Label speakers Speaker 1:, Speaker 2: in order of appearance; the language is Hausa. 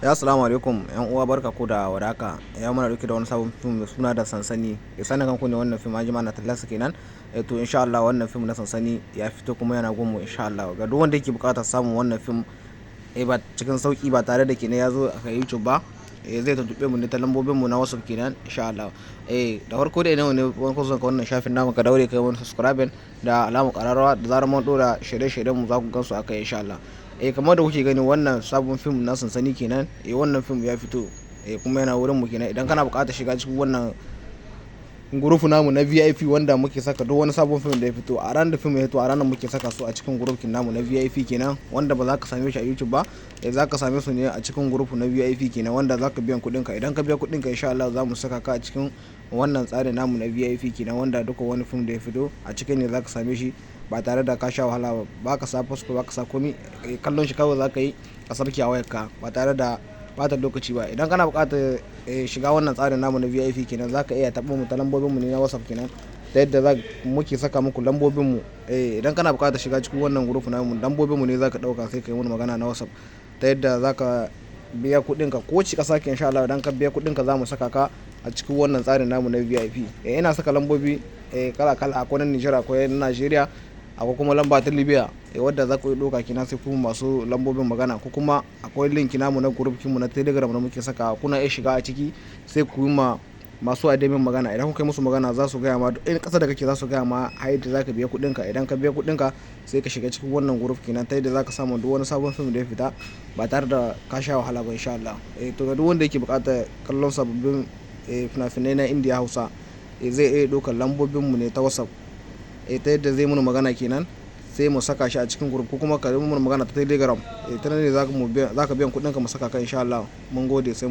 Speaker 1: Ya assalamu alaikum yan uwa, barka ku da warhaka. Ya muna dauke da wani sabon fim mai suna da Sansani. Ya sanin kanku ne wannan fim an jima na tallarsa kenan. To insha Allah wannan fim na Sansani ya fito kuma yana gunmu insha Allah. Ga duk wanda yake buƙatar samun wannan fim ba cikin sauki ba tare da kenan ya zo a YouTube ba, zai tuntuɓe mu ne ta lambobin mu na WhatsApp kenan insha Allah. Da farko dai ne wani kusan ka wannan shafin namu, ka daure kai wani subscribing da alamar ƙararrawa, da zarar mun ɗora shirye-shiryen mu za ku gansu akai insha Allah. Kamar da kuke gani, wannan sabon fim na Sansani kenan. Wannan fim ya fito kuma yana wurin mu kenan. Idan kana buƙatar shiga cikin wannan group namu na VIP wanda muke saka duk wani sabon fim da ya fito, a ranar da fim ya fito a ranar muke saka su a cikin group namu na VIP kenan, wanda ba za ka same shi a YouTube ba. Za ka same su ne a cikin group na VIP kenan, wanda za ka biyan kuɗin ka. Idan ka biya kuɗin ka, insha Allah za mu saka ka a cikin wannan tsarin namu na VIP kenan, wanda duka wani fim da ya fito a cikin ne za ka same shi ba tare da ka sha wahala ba, ka sa fasfo ba, ka sa komi, kallon shi kawai za ka yi ka sarki a wayarka ba tare da bata lokaci ba. Idan kana buƙatar shiga wannan tsarin namu na VIP kenan, za ka iya taɓa mu ta lambobin mu ne na WhatsApp kenan, ta yadda za muke saka muku lambobin mu. Idan kana buƙatar shiga cikin wannan group namu, lambobin mu ne za ka ɗauka sai ka yi mana magana na WhatsApp, ta yadda za ka biya kuɗin ka ko ci ƙasa ke insha Allah. Idan ka biya kuɗin ka, za mu saka ka a cikin wannan tsarin namu na VIP. Ina saka lambobi kala kala: akwai na Nijar, akwai na Najeriya, akwai kuma lamba ta Libya, wadda za ku yi ɗauka kina sai kuma masu lambobin magana, ko kuma akwai link namu na group mu na Telegram da muke saka, kuna iya shiga a ciki sai ku yi ma masu admin magana. Idan kuka yi musu magana, za su gaya ma duk in ƙasa da kake, za su gaya ma har yadda za ka biya kuɗin ka. Idan ka biya kuɗin ka, sai ka shiga cikin wannan group kenan, ta yadda za ka samu duk wani sabon fim da ya fita ba tare da ka sha wahala ba insha Allah. To ga duk wanda yake buƙatar kallon sababbin fina-finai na Indiya Hausa, zai iya ɗaukar lambobin mu ne ta WhatsApp, ta yadda zai muna magana kenan sai mu saka shi a cikin group, ko kuma ka yi mana magana ta Telegram. Ta nan ne za ka biyan kuɗin ka mu saka ka insha Allah. Mun gode, sai.